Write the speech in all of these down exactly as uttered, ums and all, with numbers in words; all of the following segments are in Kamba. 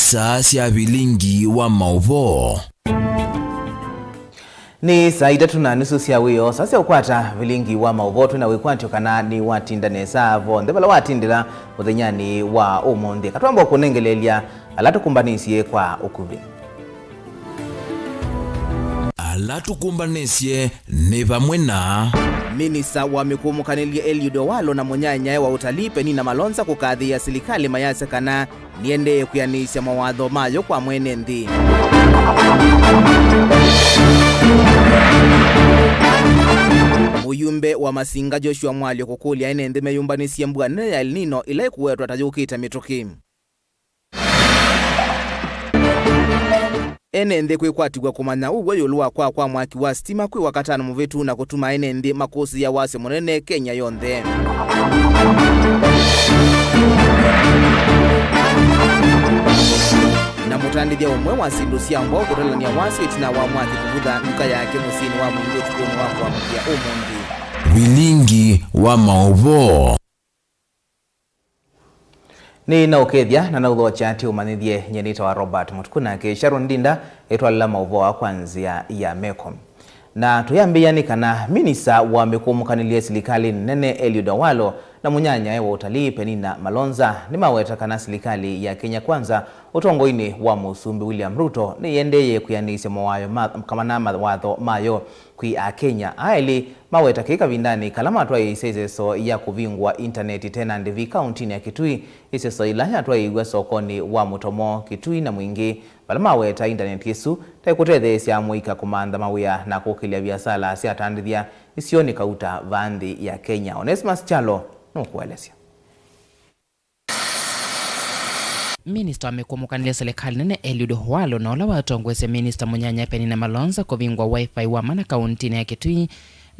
Saa sya vilingi wa maũvoo. Nĩ saa itatũ na nusu sya wĩoo, saa sya ũkwata vilingi wa maũvoo. Twĩna wĩkwatyo kana nĩwatinda nesa vonthe vala watindĩla mũthenyanĩ wa ũmũnthĩ. Katwamba kũnengeleelya ala tũkũmbanĩsye kwa ũkuvĩ. Ala tũkũmbanĩsye nĩ vamwe na. Minista wa mĩkũmũkanĩlye Eliud Owalo na mũnyanyae wa ũtalii Penina Malonza kũkathĩĩa silikalĩ mayasya kana nĩendee kwĩanĩsya mawatho mayo kwa mwene nthĩ. Mũyumbe wa Masinga Joshua Mwalyo kũkũlya ene nthĩ meyũmbanĩsye mbua nene ya El Nino ĩla ĩkũwetwa ta yũkĩte mĩtũkĩ. Ene nthĩ kwĩkwatĩw'a kũmanya ũw'o ĩũlũ wa kwaa kwa mwaki wa sitima kwĩ Wakatano mũvĩtu na kũtuma ene nthĩ makũsĩĩa wasyo mũnene Kenya yonthe. Na mũtandĩthya ũmwe wa syĩndũ sya ngwaũ kũtalany'a wasyo ĩtina wa mwaki kũvutha nduka yake mũsyĩnĩ wa Mwingi ũtukũnĩ wa kũamũkĩa ũmũnthĩ. Vilingi wa maũvoo. Nĩ naũkethya na naũthokya tĩ ũmanyĩthye, nyie nĩtawa Robert Mũtuku, nake Sharon Ndinda ĩtwalĩla maũvoo aa kwa nzĩa ya meko. Na tũyambĩĩa nĩ kana minista wa mĩkũmũkanĩlye silikalĩ nene Eliud Owalo na mũnyanyae wa ũtalii Penina Malonza nĩmaweta kana silikalĩ ya Kenya Kwanza ũtongoinĩ wa Mũsumbĩ William Ruto nĩyĩendeeye kwĩanĩsya mawatho ma, kana mawatho mayo kwĩ Akenya. Aa elĩ maweta kĩĩ kavindanĩ kala matwaĩĩsye ĩseso ya kũvingũa intaneti ĩte na ndĩvi kauntinĩ ya Kitui, ĩseso ĩla yatwaĩiw'e sokonĩ wa Mũtomo, Kitui na Mwingĩ, vala maweta intaneti ĩsu ta ĩkũtetheesya amũika kũmantha mawĩa na kũkĩlya viasala sya atandĩthya isionĩ kauta vaa nthĩ ya Kenya. Onesmus Kyalo nũkũelesya. Minista wa mĩkũmũkanĩlye silikalĩ nene Eliud Owalo na ũla watongoesye minista mũnyanya Penina Malonza kũvingũa Wi-Fi wa mana kauntinĩ ya Kitui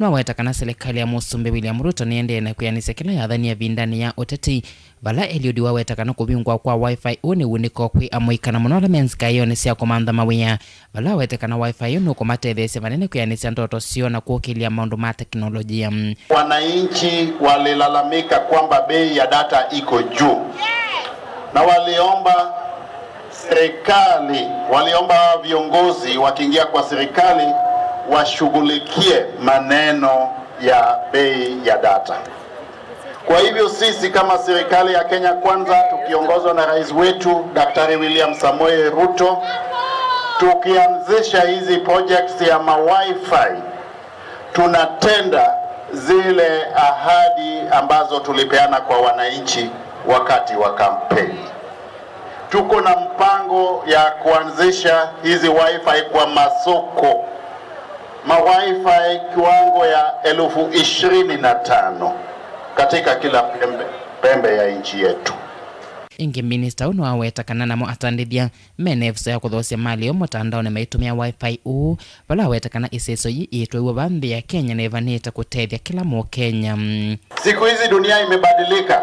nĩwaweta kana silikalĩ ya Mũsumbĩ William Ruto nĩendee na kwĩanĩsya kĩla yathanie ĩvindanĩ ya ũteti, vala Eliud waweta kana kũvingũa kwa Wi-Fi ũũ nĩ wunĩko kwĩ amũika na mũno ala me nzikaĩonĩ sya kũmantha mawĩa. Vala awete kana Wi-Fi ĩyo nũkũmatetheesya vanene kwĩanĩsya ndoto syoo na kũkĩlya maũndũ ma teknolojia. Wananchi walilalamika kwamba bei ya data iko juu, na waliomba serikali, waliomba viongozi wakiingia kwa serikali washughulikie maneno ya bei ya data. Kwa hivyo sisi kama serikali ya Kenya Kwanza tukiongozwa na rais wetu Daktari William Samoei Ruto, tukianzisha hizi projects ya ma Wi-Fi, tunatenda zile ahadi ambazo tulipeana kwa wananchi wakati wa kampeni. Tuko na mpango ya kuanzisha hizi Wi-Fi kwa masoko, ma Wi-Fi kiwango ya elfu ishirini na tano katika kila pembe, pembe ya nchi yetu. Ĩngĩ, minista ũũ nĩwaweta kana namo atandĩthya mena ĩvuso ya kũthoosya malĩ moo mũtandaonĩ maitũmĩa Wi-Fi ũũ, vala aweta kana ĩseso yĩĩ yĩtwaiwe vaa nthĩ ya Kenya na ĩvanĩte kũtethya kĩla Mũkenya. Siku hizi dunia imebadilika.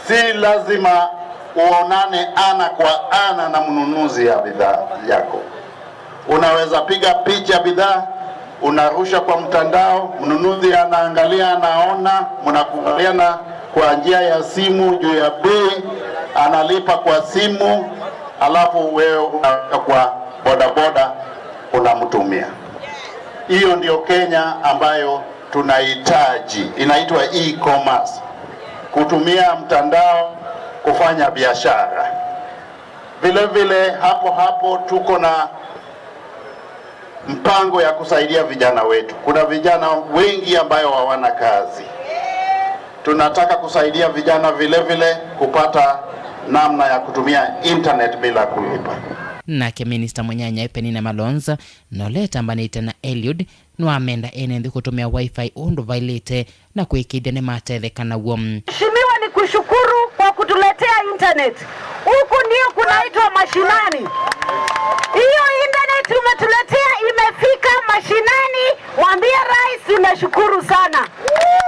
Si lazima uonane ana kwa ana na mnunuzi ya bidhaa yako. Unaweza piga picha bidhaa, unarusha kwa mtandao, mnunuzi anaangalia, anaona, mnakubaliana kwa njia ya simu juu ya bei, analipa kwa simu, alafu wewe unaweka kwa bodaboda, unamtumia. Hiyo ndio Kenya ambayo tunahitaji, inaitwa e-commerce, kutumia mtandao kufanya biashara. Vile vile, hapo hapo tuko na mpango ya kusaidia vijana wetu. Kuna vijana wengi ambayo hawana kazi. Tunataka kusaidia vijana vile vile kupata namna ya kutumia internet bila kulipa. Nake minista mũnyanya Penina Malonza, na ũla etambanĩte na Eliud, nĩwamenda ene nthĩ kũtũmĩa Wi-Fi ũndũ vaĩlĩte na kũĩkĩĩthya nĩmatetheka naw'o. Mheshimiwa, ni kushukuru kwa kutuletea internet. Huku ndio kunaitwa mashinani. Hiyo internet umetuletea imefika mashinani. Mwambie rais tumeshukuru sana.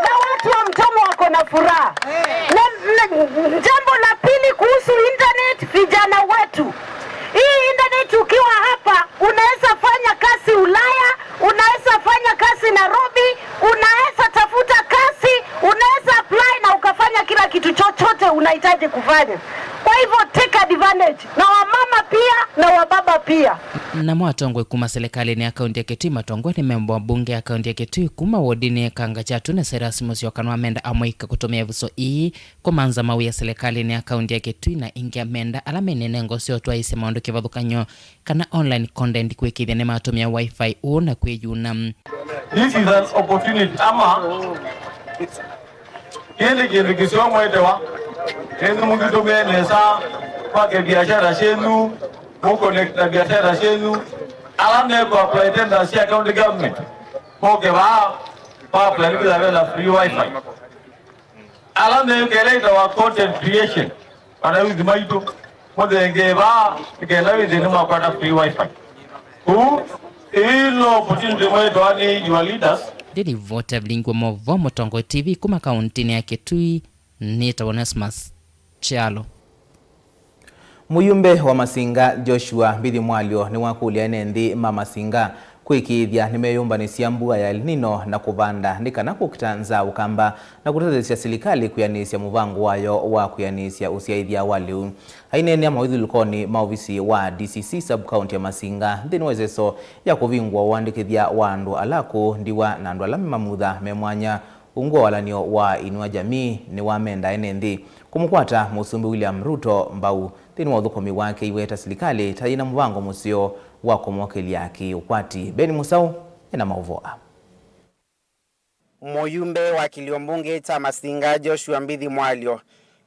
Na watu wa Mtomo wako na furaha. Na, na jambo la pili kuhusu internet, vijana wetu. Hii internet ukiwa hapa, unaweza fanya kazi Ulaya, unaweza fanya kazi Nairobi, unaweza tafuta kazi, unaweza apply na ukafanya kila kitu chochote unahitaji kufanya. Kwa hivyo, take advantage, na wamama pia na wababa pia. Namo atongoi kuma serikalinĩ ya kaunti ya Kitui matongwe nĩ memba wa mbunge ya kaunti ya Kitui kuma wodinĩ ya Kangachatu na Cyrus Musyoka nĩwamenda amũika kũtũmĩa ĩvuso ii kũmanza mawĩa serikalinĩ ya kaunti ya Kitui na ĩngĩ amenda ala mena ĩnengo sya ũtwaĩĩsya maũndũ kĩvathũkany'o kana online content kwĩkĩĩthya nĩmatũmĩa Wi-Fi ũũ na kwĩyuna. This is an opportunity, ama kĩndĩ kĩndũ kĩseo mwetewa, ĩndĩ mũkĩtũmĩe nesa kwake biashara syenyu, mũconnect na biashara syenyu. Ala mekwa apply tenders sya county government, moke vaa, va apply nĩkĩtha vena free Wi-Fi. Ala mekeleita wa content creation, ana youth maitũ, mũthengee vaa, nĩkenda wĩthĩe nĩmakwata free Wi-Fi. Kũu, ĩĩ no opportunity mwetewa nĩ your leaders. Ndĩlivoti avilingwe movoo Mũtongoi T V kuma kauntinĩ ya Kitui, nĩtawa Onesmus Kyalo. Mũyumbe wa Masinga Joshua Mbithi Mwalyo nĩwakũlya ene nthĩ ma Masinga kwĩkĩĩthya nĩmeyũmbanĩsya mbua ya El Nino na kũvanda nĩ kana kũkita nza ũkamba na kũtetheesya silikalĩ kwĩanĩsya mũvango wayo wa kwĩanĩsya ũsyaĩthya wa lĩu. Aineenea mawĩthyũlũkonĩ ma ovisi wa D C C sub-county ya Masinga nthĩnĩ wa ĩseso ya kũvingũa ũandĩkĩthya wa andũ ala akũũ, ndiwa na andũ ala me mamutha me mwanya, ungu wa walan'yo wa Inua Jamii nĩwamenda ene nthĩ kũmũkwata Mũsumbĩ William Ruto mbau nthĩnĩ wa ũthũkũmi wake iweta silikalĩ ta yĩna mũvango mũseo wa kũmokĩlya kĩ-ũkwati. Ben Mũsaũ ena maũvoo aa. Mũyumbe wa kĩlio mbunge kya Masinga Joshua Mbithi Mwalyo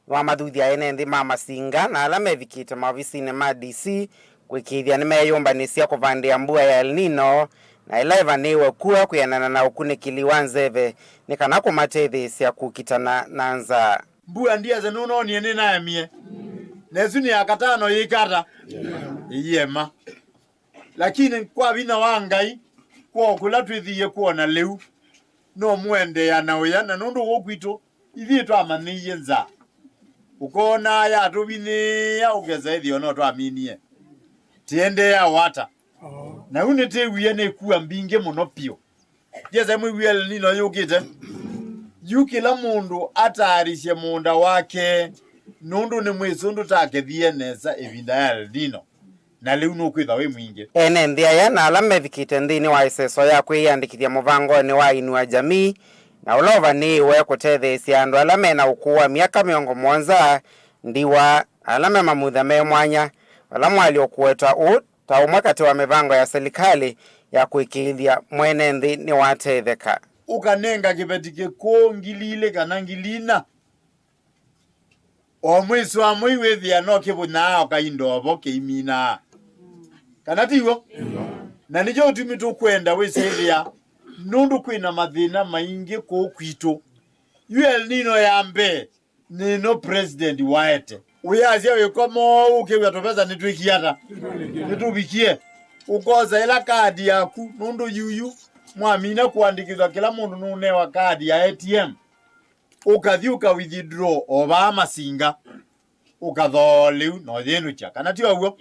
nĩwamathuthya ene nthĩ ma Masinga na ala mevikĩte maovisinĩ ma D C kwĩkĩĩthya nĩmeyũmbanĩsya kũvandĩa mbua ya El Nino na ĩla ĩvanĩĩwe kw'o kwĩanana na ũkunĩkĩli wa nzeve nĩ kana kũmatetheesya kũkitana na nzaa. Mbua ndiasya nũnoonie nĩnaemie. Na ĩsu nĩ ya katano yĩkata. Ĩyĩema. Lakini kwa vinya wa Ngai, kwoo kũla twĩthĩie kwona lĩu, no mũendeea na ũya, na nũndũ ũũ kwitũ, ithyĩ twamanyĩie nzaa. Ũkoonaa yatũvinyĩĩa, ũkesa ĩthĩo no twaminie. Tĩendeea o ata? Na yu nĩtĩwie nĩ kua mbingĩ mũno vyũ. Ndiasya mwĩw'e El Nino yũkĩte. Yu kĩla mũndũ ataarisye mũũnda wake, nũndũ nĩmwĩsũ ndũtakethie nesa ĩvinda ya El Nino, na lĩu nũkwĩtha wĩ mwingĩ. Ene nthĩ aya na ala mevikĩte nthĩnĩ wa ĩseso ya kwĩyĩandĩkĩthya mũvangonĩ wa Inua Jamii, na ũla ũvanĩĩwe kũtetheesya andũ ala me na ũkũũ wa myaka mĩongo mũonza, ndiwa, ala me mamutha me mwanya, vala Mwalyo ũkũweta ũũ ta ũmwe katĩ wa mĩvango ya silikalĩ ya kũĩkĩĩthya mwene nthĩ nĩwatetheka. Ũkanenga kĩveti kĩkũũ ngili ilĩ kana ngili ina, o mwĩsĩ wa mwei wĩthĩa no kĩvũnyaa o kainda o vo kĩiminaa. Kana ti w'o? Na nĩkyo ũtumi tũkwenda wĩsĩthĩa, nũndũ kwĩ na mathĩna maingĩ kũũ kwitũ. Yu El Nino ya mbee, nĩ ĩno president waete. Wĩyasya wĩkoma ũkĩw'a tũvesa nĩtwĩkie ata? Nĩtũvikie. Ũkosa ĩla kaadi yaku, nũndũ yuyu mwamina kũandĩkĩthw'a kĩla mũndũ nũnewa kaadi ya A T M. Ũkathi ũka withdraw o vaa Masinga. Ũkathoo lĩu na ũyĩnũkya. Kana ti o w'o?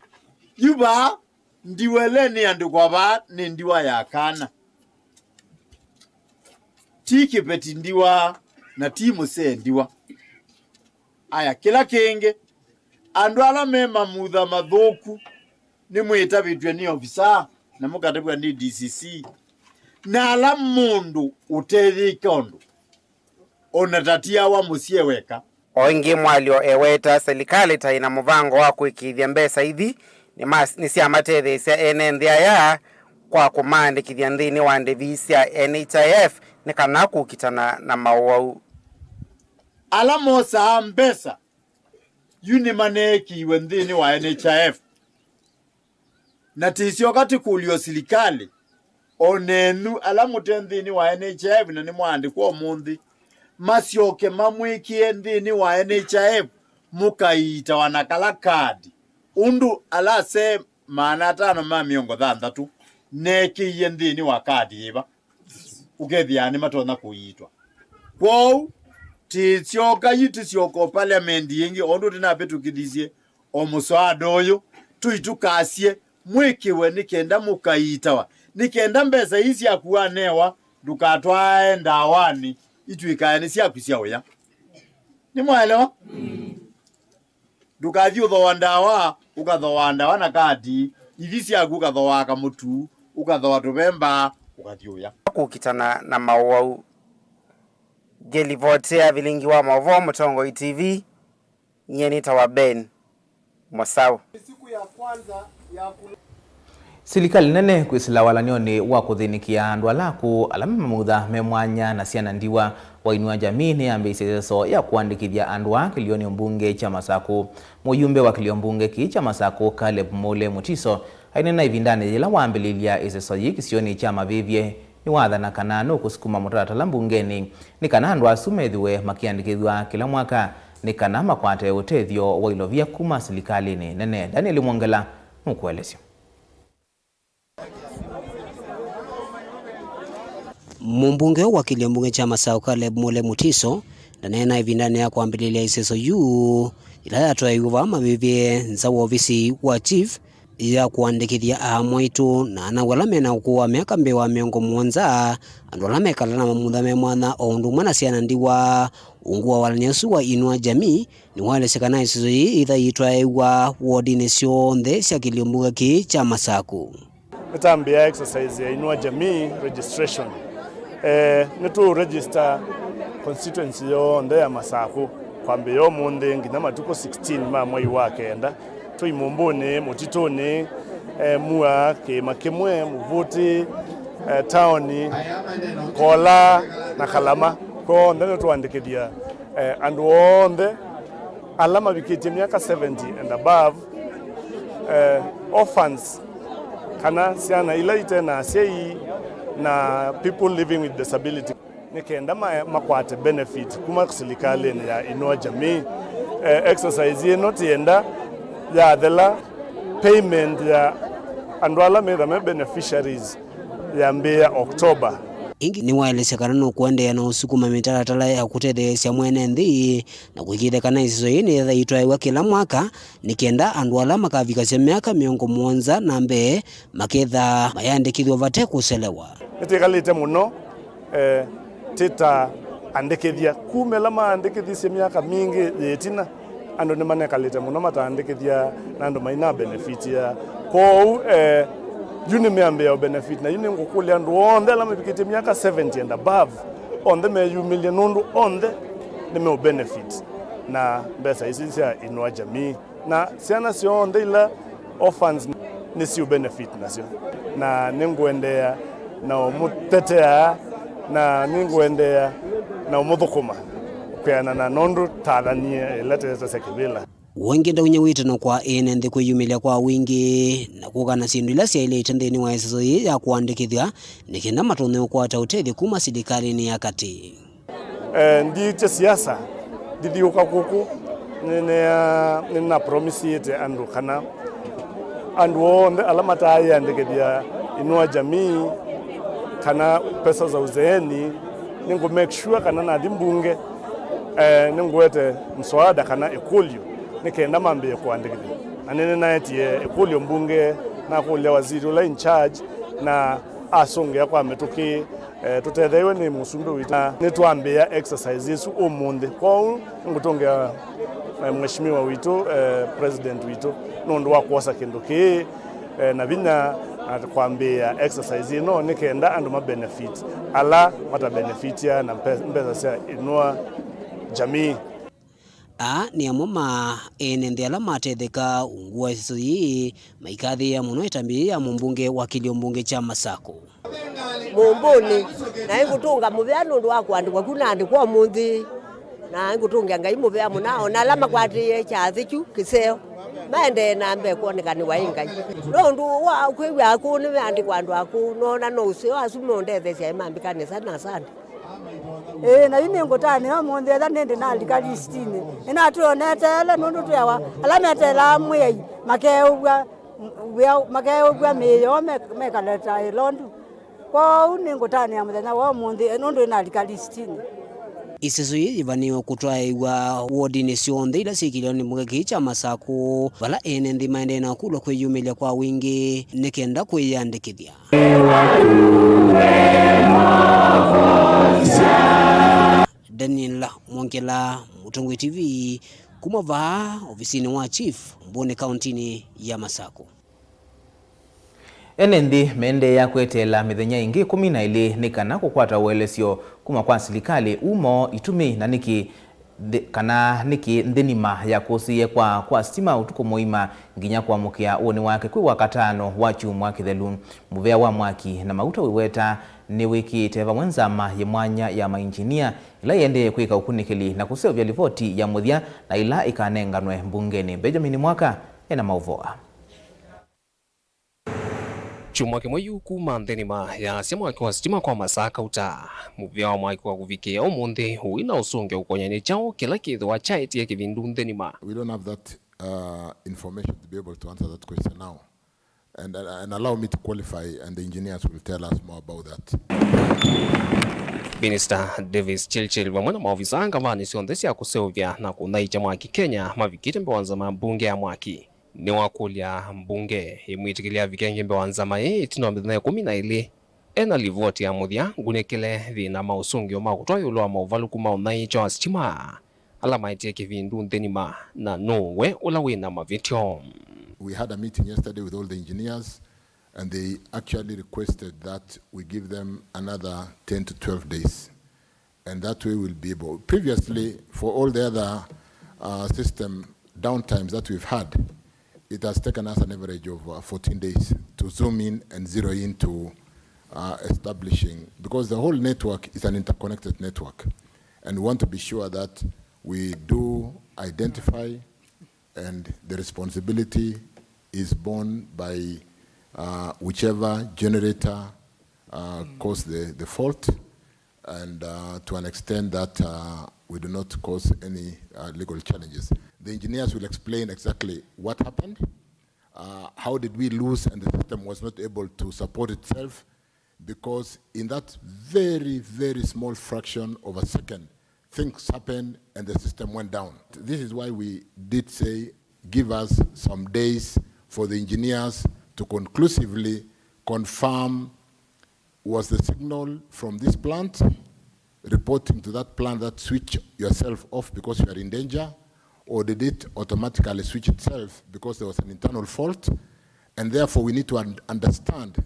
Yu vaa ndiwa ĩla nĩandĩkwa vaa nĩ ndiwa ya kana. Ti kĩveti ndiwa, na ti mũsee ndiwa. Aya, kĩla kĩngĩ, andũ ala me mamutha mathũku nĩmwĩtavĩtw'e nĩ ovisaa na mũkatavw'a nĩ D C C. Na ala mũndũ ũteyĩka ũndũ, o na tatiawa mũsyĩ weka. O ĩngĩ, Mwalyo eweta silikalĩ ta ĩna mũvango wa kũĩkĩĩthya mbesa ithi nĩma-, nĩsyamatetheesya ene nthĩ aya kwa kũmaandĩkĩthya nthĩnĩ wa ndĩvi sya N H I F nĩ kana kũkitana na maũwau. Ala mosaa mbesa yu nĩmaneekĩiwe nthĩnĩ wa N H I F. Na tĩsyoka tĩkũlyo silikalĩ, o nenyu ala mũte nthĩnĩ wa N H I F na nĩmwaandĩkwa ũmũnthĩ, masyoke mamwĩkĩe nthĩnĩ wa N H I F mũkaiitawa na kala kaadi, ũndũ ala asee maana atano ma mĩongo thanthatũ neekĩie nthĩnĩ wa kaadi yĩva, ũkethĩaa nĩmatonya kũiitwa. Kwoou, tĩsyoka yu tĩsyoka o parliament ĩngĩ, o ũndũ tũnavĩtũkĩthisye o mũswada ũyũ, tũitũkasye mwĩkĩwe nĩ kenda mũkaiitawa, nĩ kenda mbesa ii syaku wanewa ndũkatwae ndawanĩ, itw'ĩkae nĩ syaku sya ũya. Nĩmwaelewa? Ndũkathi ũthoa ndawa, ũkathoa ndawa na kati, ithi syaku ũkathoa kamũtu, ũkathoa tũvemba, ũkathi ũya. Kũkitana na maũwau. Ngĩlivotea vilingi wa maũvoo Mũtongoi T V, nyie nĩtawa Ben Mosau. Silikalĩ nene kwĩsĩla walany'onĩ wa kũthĩnĩkĩa andũ ala akũũ, ala me mamutha, me mwanya na syana ndiwa. Wa Inua Jamii nĩyambĩĩsye ĩseso ya kũandĩkĩthya andũ aa kĩlĩonĩ mbunge kya Masakũ. Mũyumbe wa kĩlĩo mbunge kĩĩ kya Masakũ, Caleb Mule Mutiso, aineena ĩvindanĩ yĩla wambĩlĩlya ĩseso yĩĩ kĩsionĩ kya Mavĩvye, nĩwathana kana nũkũsukuma mũtalatala mbungenĩ nĩ kana andũ asu methĩwe makĩandĩkĩthw'a kĩla mwaka nĩ kana makwate ũtethyo wa ilovia kuma silikalĩnĩ nene. Daniel Mwongela nũkũelesya. Mũmbunge wa kĩlĩo mbunge kya Masakũ, Caleb Mule Mutiso, ndaneena ĩvindanĩ ya kwambĩlĩlya ĩseso yu yĩla yatwaĩiw'e vaa Mavĩvye nza wa ovisi wa chief ya kũandĩkĩthya aamwaitũ na anaw'o ala mena ũkũũ wa myaka mbee wa mĩongo mũonza, andũ ala mekalaa na mamutha me mwanya, o ũndũ ũmwe na syana ndiwa. Ungu wa walany'a ũsu wa Inua Jamii, nĩwaelesya kana ĩseso yĩĩ yĩtha yĩtwaĩwa wodinĩ syonthe sya kĩlĩo mbunge kĩĩ kya Masakũ. Nĩtambĩĩa exercise ya Inua Jamii registration. Eh, nĩtũ register constituency yonthe ya Masakũ kwambĩĩa ũmũnthĩ nginya matukũ sixteen ma mwei wa kenda. Twĩ Mumbũnĩ, Mũtitũnĩ, eh, Mua, Kĩĩma Kĩmwe, Mũvũtĩ, eh, Taoni, Kola na Kalama. Kwoou onthe nĩtũandĩkĩthya, eh, andũ onthe ala mavikĩtye myaka seventy and above, eh, orphans, kana syana ila ite na asyai, na people living with disability, nĩ kenda ma-, makwate benefit kuma silikalĩnĩ ya Inua Jamii. Eh, exercise ĩno tĩenda yathela, payment ya andũ ala metha me beneficiaries yambĩĩa October. Ĩngĩ nĩwaelesya kana nũkũendeea na ũsukuma mĩtalatala ya kũtetheesya mwene nthĩ na kũĩkĩĩthya kana ĩseso yĩĩ nĩyetha yĩtwaĩwa kĩla mwaka, nĩ kenda andũ ala makavikasya myaka mĩongo mũonza na mbee makethaa mayandĩkĩthw'a vate kũselewa. Nĩtwĩkalĩte mũno, eh, tĩtaandĩkĩthya. Kuma ĩla maandĩkĩthisye myaka mingĩ yĩ ĩtina, andũ nĩmanekalĩte mũno mataandĩkĩthya na andũ maina benefitia. Kwoou, eh, yu nĩmeambĩĩa benefit, na yu nĩngũkũlya andũ onthe ala mavikĩtye myaka seventy and above, onthe meyumĩlye, nũndũ onthe nĩmeũ benefit na mbesa isu sya Inua Jamii. Na syana syonthe ila orphans nĩsiũ benefit nasyo, na nĩngũendeea na ũmũtetea, na nĩngũendeea na ũmũthũkũma kwĩanana nũndũ tathanie ĩla tetasya kĩvĩla. Ũngĩ ndaumya wĩtano kwa ene nthĩ kwĩyumĩlya kwa wingĩ na kũkana syĩndũ ila syaĩlĩte nthĩnĩ wa ĩseso yĩĩ ya kũandĩkĩthw'a nĩ kenda matony'e ũkwata ũtethyo kuma silikalĩnĩ ya katĩ. Eh, ndiĩtye siasa, ndithiũka kũkũ, nĩnea-, nĩnapromisĩte andũ kana andũ onthe ala mataaĩandĩkĩthya Inua Jamii kana pesa za uzeeni, nĩngũ make sure kana nathi mbunge, eh, nĩngũete mswada kana ĩkũlyo nĩ kenda mambĩĩe kũandĩkĩthya. Na nĩnĩnaetie ĩkũlyo mbunge, nakũlya waziri ũla in charge, na asũngĩa kwa mĩtũkĩ, eh, tũtetheew'e nĩ mũsumbĩ witũ. Na nĩtwambĩĩa exercise ĩsu ũmũnthĩ. Kwoou nĩngũtũngĩa, eh, mheshimiwa witũ, eh, president witũ, nũndũ wa kwosa kĩndũ kĩĩ, eh, na vinya na kwambĩĩa exercise ĩno nĩ kenda andũ mabenefit ala matabenefitia na mpe-, mbesa sya Inua Jamii. Aa nĩ amwe ma ene nthĩ ala matetheka ungu wa ĩseso yĩĩ, maikathĩĩa mũno ĩtambya yĩĩ ya mũmbunge wa kĩlĩo mbunge kya Masakũ. Mũmbũnĩ, na ĩngũtũnga mũvea nũndũ wa kũandĩkwa ku naandĩkwa ũmũnthĩ, na ĩngũtũngĩa Ngai mũvea mũna, o na ala makwatĩĩe kyathĩ kyu kĩseo, maendee na mbee kwoneka nĩ waĩ Ngai. Nũndũ wa kwĩw'a akũũ nĩmeandĩkwa andũ akũũ, noona no ũseo asu meũndetheesya ĩmambĩka nesa na asante. Ĩĩ, na yu nĩngũtanĩa ũmũnthĩ, ethĩwa nĩndĩ nalika listinĩ. Nĩnatwĩonete ele nũndũ twĩawa ala meteelaa Mwĩai makeũvw'a wĩa, makeũvw'a mĩĩ yoo me-, mekaleta ĩlondu. Kwoou nĩngũtanĩa mũthenya wa ũmũnthĩ nũndũ nĩnalika listinĩ. Ĩseso yĩĩ yĩvanĩĩwe kũtwaĩwa wodinĩ syonthe ila syĩ kĩlĩonĩ mbunge kĩĩ kya Masakũ, vala ene nthĩ maendee na kũlwa kwĩyumĩlya kwa wingĩ nĩ kenda kwĩyĩandĩkĩthya. Daniel Mwongela, Mũtongoi T V, Kuma vaa ovisinĩ wa chief Mbũnĩ kauntinĩ ya Masaku. Ene nthĩ meendeea kweteela mĩthenya ĩngĩ ĩkũmi na ĩlĩ nĩ kana kũkwata ũelesyo kuma kwa silikalĩ umo itumi na nĩkĩ nthĩ-, kana nĩkĩ nthĩ nima yakũsĩie kwa, kwa sitima ũtukũ mũima nginya kũamũkĩa ũnĩ wake kwĩ Wakatano wa kyumwa kĩthelu. Mũvea wa mwaki na mauta wĩweta nĩwĩkĩĩte vamwe nzama yĩ mwanya ya mainjinia ĩla ĩendee kwĩka ũkunĩkĩli na kũseũvya livoti ya mũthya na ĩla ĩkanenganwe mbungenĩ. Benjamin Mwaka ena maũvoo aa. Kyumwa kĩmwe yu kuma nthĩ nima yaasya mwaki wa sitima kwa Masaku Kauta, mũvĩa wa mwaki wa kũvikĩĩa ũmũnthĩ ũi na ũsũngĩo ũkonyanĩ kyaũ kĩla kĩthĩwa kyaetie kĩvindu nthĩ nima. We don't have that, uh, information to be able to answer that question now. And, and, and allow me to qualify, and the engineers will tell us more about that. Minister Davis Chilchil vamwe na maovisa ngavanĩ syonthe sya kũseũvya na kũnyaĩĩkya mwaki Kenya mavikĩte mbee wa nzama mbunge ya mwaki. Nĩwakũlya mbunge ĩmwĩtĩkĩlye avike ĩngĩ mbee wa nzama ĩĩ ĩtina wa mĩthenya ĩkũmi na ĩlĩ ena livoti ya mũthya ngunĩkĩle thĩna ma ũsũngĩo ma kũtwaa ĩũlũ wa maũvalũku ma ũnyaĩĩkya wa sitima ala maetie kĩvindu nthĩ nima, na nũũ we ũla wĩ na mavĩtyo. We had a meeting yesterday with all the engineers, and they actually requested that we give them another ten to twelve days. And that way we'll be able. Previously, for all the other, uh, system downtimes that we've had, it has taken us an average of, uh, fourteen days to zoom in and zero in to, uh, establishing, because the whole network is an interconnected network, and we want to be sure that we do identify, and the responsibility is borne by, uh, whichever generator, uh, caused the, the fault, and, uh, to an extent that, uh, we do not cause any, uh, legal challenges. The engineers will explain exactly what happened, uh, how did we lose and the system was not able to support itself, because in that very, very small fraction of a second, things happened and the system went down. This is why we did say, give us some days for the engineers to conclusively confirm, was the signal from this plant reporting to that plant that switch yourself off because you are in danger, or did it automatically switch itself because there was an internal fault? And therefore we need to un-, understand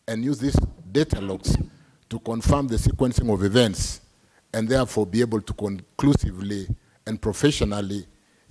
and use these data logs to confirm the sequencing of events and therefore be able to conclusively and professionally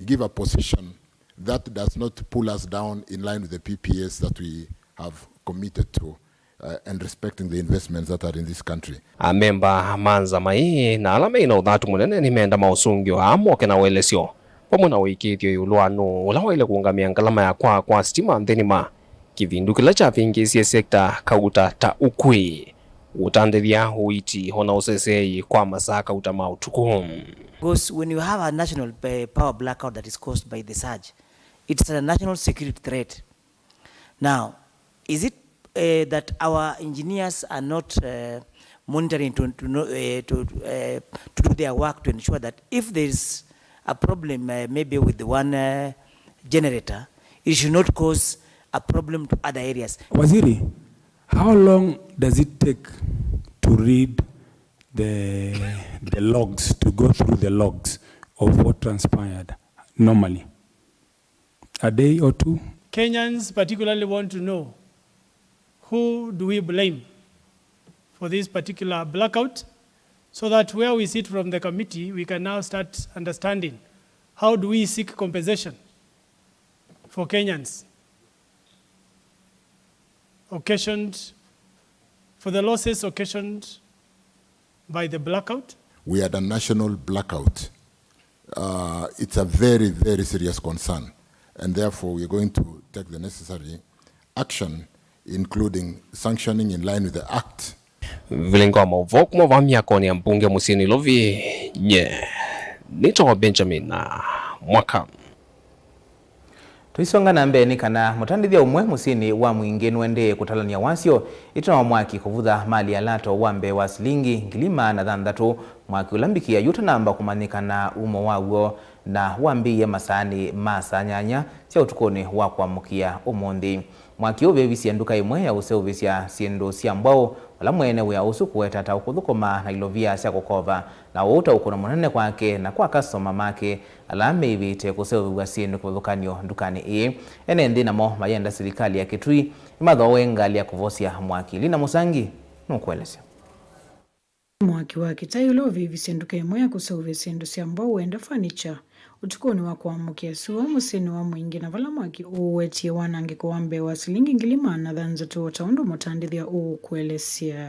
give a position that does not pull us down in line with the P P As that we have committed to, uh, and respecting the investments that are in this country. Amemba ma nzama ĩĩ na ala mena ũthatu mũnene nĩmenda maũsũngĩo aa moke na ũelesyo vamwe na ũĩkĩĩthyo ĩũlũ wa nũũ ũla waĩle kũũngamĩa ngalama ya kwaa kwa sitima nthĩ nima, kĩvindu kĩla kyavĩngĩĩsye sekta kauta ta ũkw'ĩ, ũtandĩthya, ũiiti, o na ũseseei kwa masaa kauta ma ũtukũ. Because when you have a national, eh, power blackout that is caused by the surge, it's a national security threat. Now, is it, eh, that our engineers are not, eh, monitoring to, to, know, eh, to, eh, to do their work to ensure that if there is a problem, eh, maybe with the one, eh, generator, it should not cause a problem to other areas? Waziri, how long does it take to read the, the logs, to go through the logs of what transpired normally? A day or two? Kenyans particularly want to know, who do we blame for this particular blackout, so that where we sit from the committee, we can now start understanding how do we seek compensation for Kenyans occasioned, for the losses occasioned by the blackout. We had a national blackout. Uh, it's a very, very serious concern, and therefore we are going to take the necessary action, including sanctioning in line with the Act. Vilingi wa maũvoo kuma vaa myakonĩ ya mbunge mũsyĩ Nairobi, nye nĩtawa Benjamin Mwaka. Tũisonga na mbee nĩ kana mũtandĩthya ũmwe mũsyĩnĩ wa Mwingĩ nũendee kũtalany'a wasyo ĩtina wa mwaki kũvutha mali ya lato wa mbee wa silingi ngili maana thanthatũ, mwaki ũla mbikĩa yu ũtanamba kũmanyĩkana umo waw'o na wambĩĩe masaanĩ ma saa nyanya sya ũtukũnĩ wa kũamũkĩa ũmũnthĩ. Mwaki ũũ ũvevisye nduka ĩmwe ya ũseũvĩsya syĩndũ sya mbwaũ, ala mwene wĩa ũsu kũweta ta ũkũthũkũma na ilovia sya kũkova, na ũu ta ũkũno mũnene kwake na kwa customer make ala meĩvĩte kũseũvĩw'a syĩndũ kĩvathũkany'o ndukanĩ ĩĩ. Ene nthĩ namo mayenda silikalĩ ya Kitui ĩmathooe ngalĩ ya kũvosya mwaki. Lina Mũsangi nũkũelesya. Mwaki wa kĩtai ũla ũvĩvisye nduka ĩmwe ya kũseũvya syĩndũ sya mbao wenda furniture ũtukũnĩ wa kũamũkĩa syũa mũsyĩnĩ wa Mwingĩ, na vala mwaki ũũ wetie wanangĩko wa mbee wa silingi ngili maana thanthatũ, o ta ũndũ mũtandĩthya ũũ ũkũelesya.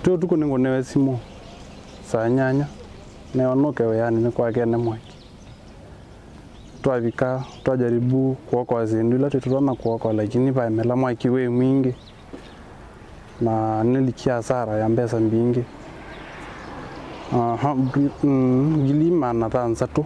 Twĩ ũtukũ nĩngũnewe simũ saa nyanya, newa nũke wĩanĩ nĩkwakene mwaki. Twavika, twajaribu kuokoa syĩndũ ila twĩtũtonya kuokoa, lakini vaemela mwaki wĩ mwingĩ. Na nĩlikie hasara ya mbesa mbingĩ. Aha, ngili, mm, ngili maana thanthatũ.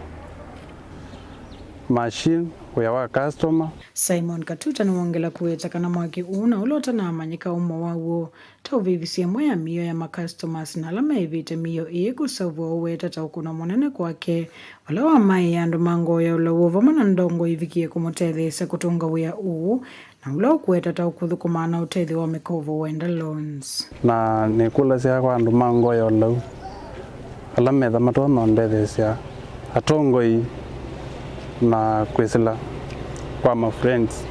Machine, wĩa wa customer. Simon Katuta nĩwongela kũweta kana mwaki ũũ na ũla ũtanamanyĩka ũmo waw'o ta ũvĩvisye ĩmwe ya mĩio ya ma customers na ala meĩvĩte mĩio ĩĩ kũseũvw'a ũweta ta ũkũno mũnene kwake, vala wamaĩe andũ ma ngoo ya ũlau vamwe na ndongo ivikie kũmũtetheesya kũtũnga wĩa ũũ, na ũla ũkũweta ta ũkũthũkũmaa na ũtethyo wa mĩkovo wenda loans. Na nĩkũlasya kwa andũ ma ngoo ya ũlau, ala metha matonya ũndetheesya, atongoi na kwĩsĩla kwa ma friends.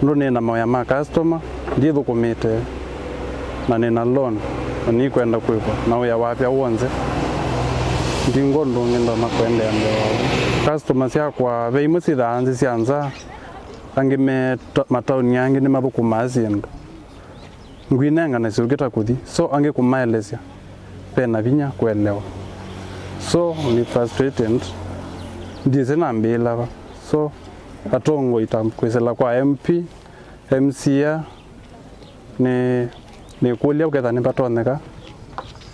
Nũndũ nĩ na mawĩa ma customer, ndyĩthũkũmĩte, na nĩ na loan, na nĩkwenda kwĩkwa na wĩa wapya w'onthe. Ndingo ũndũ ũngĩ ndonya kũendeea mbee wa ũu. Customer syakwa ve imwe syĩthaa nzĩ sya nza, angĩ me ta-, mataoni angĩ nĩmathũkũmaa syĩndũ. Ngwinengane syũkĩta kũthi, so angĩ kũmaelesya ve na vinya kũelewa. So nĩ frustrated, ndyĩsĩ nambĩĩla va. So atongoi ta kwĩsĩla kwa M P, M C A, nĩ, nĩkũlya ũketha nĩvatonyeka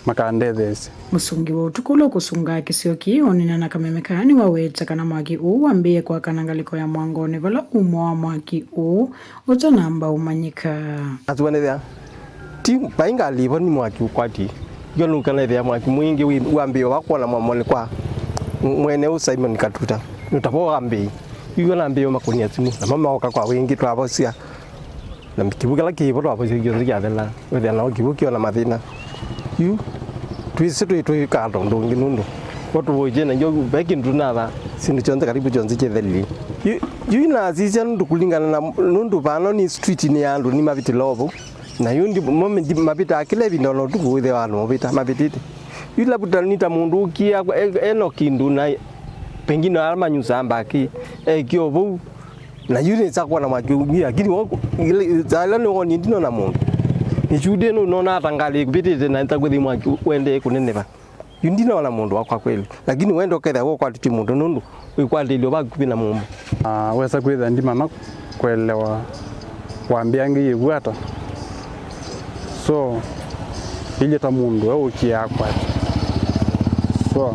makandetheesya. Mũsũngi wa ũtukũ ũla ũkũsũngaa kĩsio kĩĩ, Onina na Kameme Kaa, nĩwaweta kana mwaki ũũ wambĩĩe kwakana ngalĩko ya Mwangonĩ vala umo wa mwaki ũũ ũtanamba ũmanyĩka. Atuanĩthĩa, ti vai ngalĩ ĩvo nĩ mwaki ũkwatie. Yo nũkanethĩa mwaki mwingĩ wĩ-, wambĩĩe wa kwona mwamoni kwa mwene ũũ Simon Katuta. Nũtavo wambĩĩe. Yu nambĩĩe makũnia simũ, namo maoka kwa wingĩ twavosya. Na kĩw'ũ kĩla kĩ vo twavosya kyonthe kyathela, wĩthĩa nao kĩw'ũ kĩona mathĩna. Yu twĩsĩ twĩ twĩkaa tondũ ũngĩ nũndũ vo tũvoitie na njo ve kĩndũ tũnatha, syĩndũ kyonthe karibu kyonthe kyĩthelile. Yu, yu inasisya nũndũ kũlingana na nũndũ vano nĩ street nĩ ya andũ nĩ mavĩtĩla o vau. Na yu ndi, mo ndi mavitaa kĩla ĩvinda ona ũtukũ wĩthĩwa andũ mavĩta, mavĩtĩte. Yu labuta nĩ ta mũndũ ũkie akwa, e-, ena kĩndũ na pengine ala manyusaa mbakĩ, ekie o vau. Na yu nĩsa kwona mwaki ũngĩ, lakini wo-, ile, saa ĩla nĩwonie ndinona mũndũ. Nĩkyudie nũnona ata ngalĩ ĩkuvĩtĩte na nĩsa kwĩthĩ mwaki wendee kũneneva. Yu ndinona mũndũ wakwa kweli. Lakini wenda ũkethĩa ũkwatĩtye mũndũ nũndũ wĩkwatĩlyo vakuvĩ na mũmbo. Ah, wesa kwĩthĩa ndimana kũelewa wambĩa ngĩ yĩvu ata. So, ilye ta mũndũ we ũkie akwata. So,